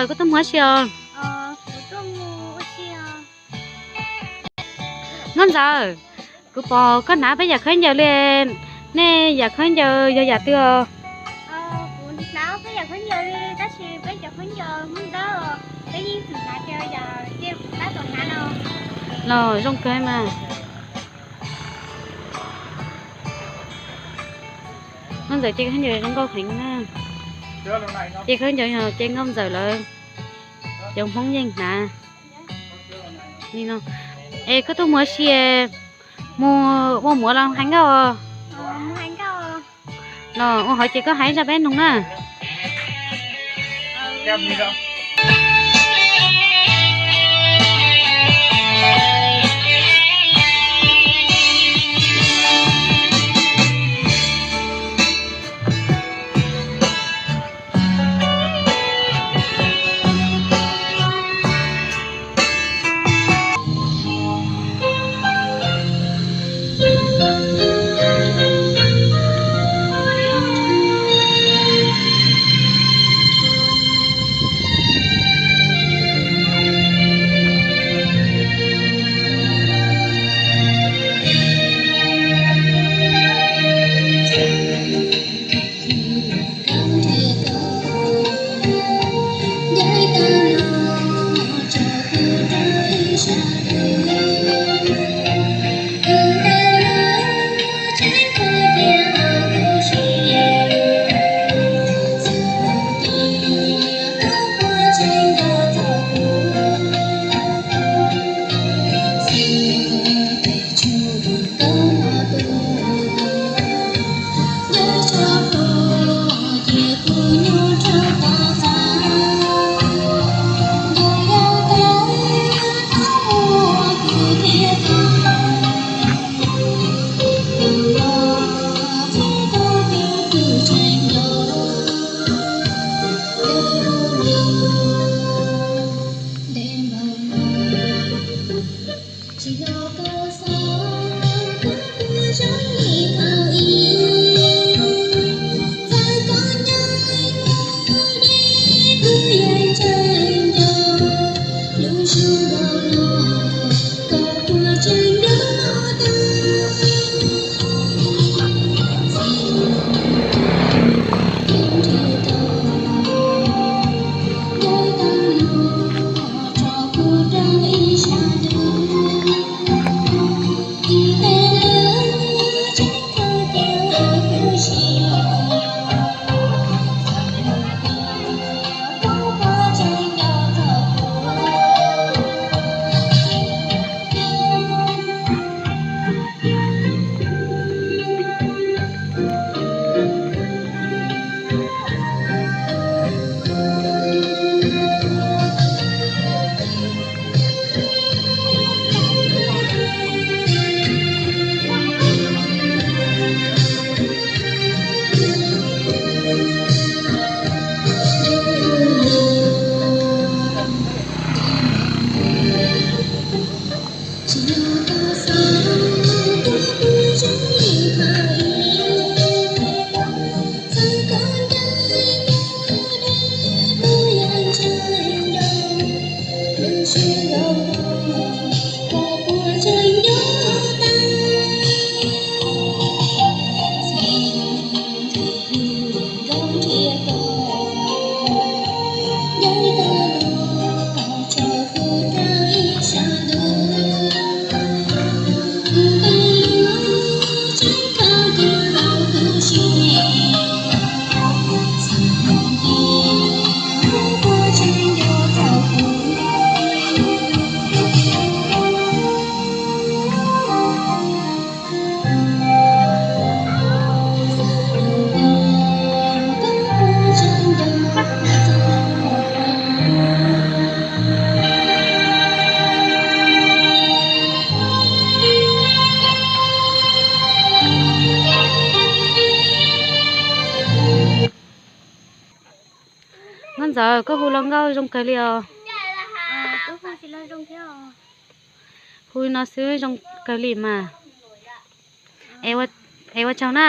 Koj tuaj mus ua si os? Nkauj Ntxawm, kuv pom koj hnav peb yam khaub ncaws li, nej yam khaub ncaws yog yam twg os? Los zoo kawg mas. Nkauj Ntxawm ces khaub ncaws zoo nkauj heev na. Ces khaub ncaws yog ces Nkauj Ntxawm lawv cov Hmoob yeej hnav li no. Es koj tuaj mus ua si, mus ua muam los hais nkauj? Los ua hauv ces koj hais zaj peb mloog na. Nkauj Ntxawm, koj hu los nkauj zoo kawg li os. Hu no xwb zoo kawg li mas. Es ua tsaug na.